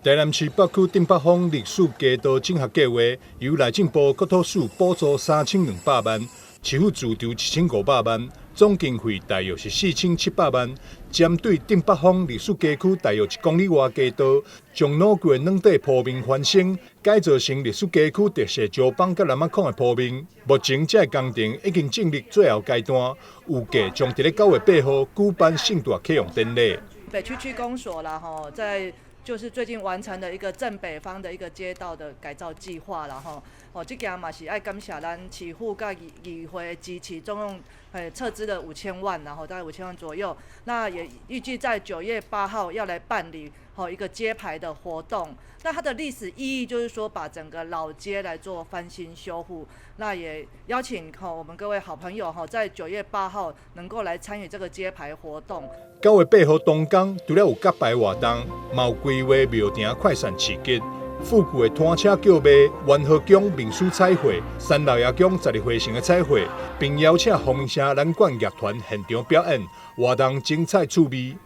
台南市北區鎮北坊歷史街道整合計劃，由內政部國土署補助3200萬，市府自籌1500萬，總經費大約是4700萬。針對鎮北坊歷史街區大約1公里外街道，將老舊的軟底鋪面翻新，改造成歷史街區特色石枋佮欄仔孔的鋪面。目前這个工程已經進入最後階段，預計將佇咧9月8號舉辦盛大啟用典禮。北區區公所啦，吼，在就是最近完成了一個正北方的一個街道的改造計劃啦，吼，哦，這件嘛是愛感謝咱市府佮議會支持，總共撤資了五千萬，然後大概五千萬左右。那也預計在9月8號要來辦理吼一個揭牌的活動。那它的歷史意義就是說，把整個老街來做翻新修護。那也邀請吼我們各位好朋友吼，在九月八號能夠來參與這個揭牌活動。9月8號當天，除了有揭牌活動，嘛有規劃廟埕快閃市集、復古的攤車叫賣、元和宮面書彩繪、三老爺宮十二花神的彩繪，並邀請鳳城南管樂團現場表演，活動精彩趣味。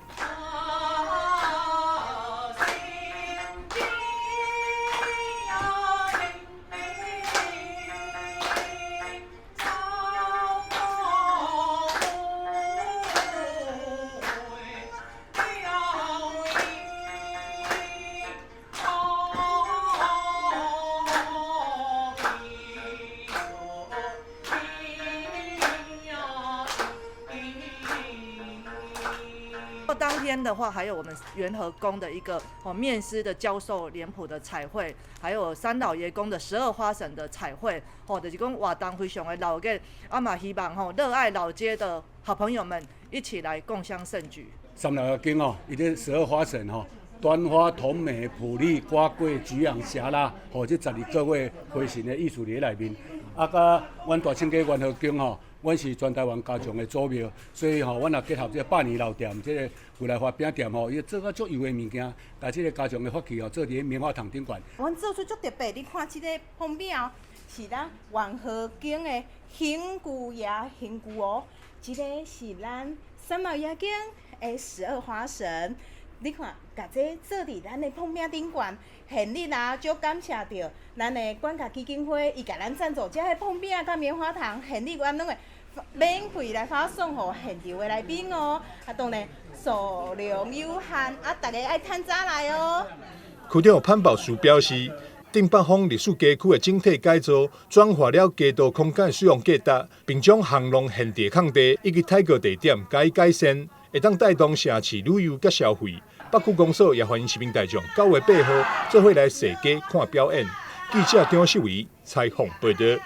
當天的話，還有我們元和宮的一個哦面師的教授臉譜的彩繪，還有三老爺宮的十二花神的彩繪，哦，就是講活動非常的熱鬧，啊嘛希望吼熱愛老街的好朋友們一起來共襄盛舉。三老爺宮哦，伊這十二花神吼，端花、桐梅、普利、瓜桂、菊陽、霞拉，吼，這12個月花神的意思佇內面。啊，佮阮大清街元和宮吼，阮是全台灣家常的祖廟，所以吼，阮也結合這個百年老店，這個未來花餅店吼，伊做甲足油的物件，共這個家常的法器吼，做佇咧棉花糖頂懸。阮做出足特別，你看這个封餅哦，是咱元和宮的行姑爺、行姑哦，這个是咱三老爺宮的十二花神。你看，共這做佇咱的椪餅頂懸，獻禮啦，足感謝著咱的管家基金會，伊共咱贊助這个椪餅佮棉花糖，獻禮阮攏會免費來發送予現場的來賓哦。啊，當然數量有限，啊，大家愛趁早來哦。區長潘寶樹表示，鎮北坊歷史街區的整體改造，轉化了街道空間使用價值，並將巷弄現地空地以及太過地點加以改善，會當帶動城市旅遊佮消費。北區公所也歡迎市民大眾9月8號做伙來踅街看表演。記者張世維採訪報導。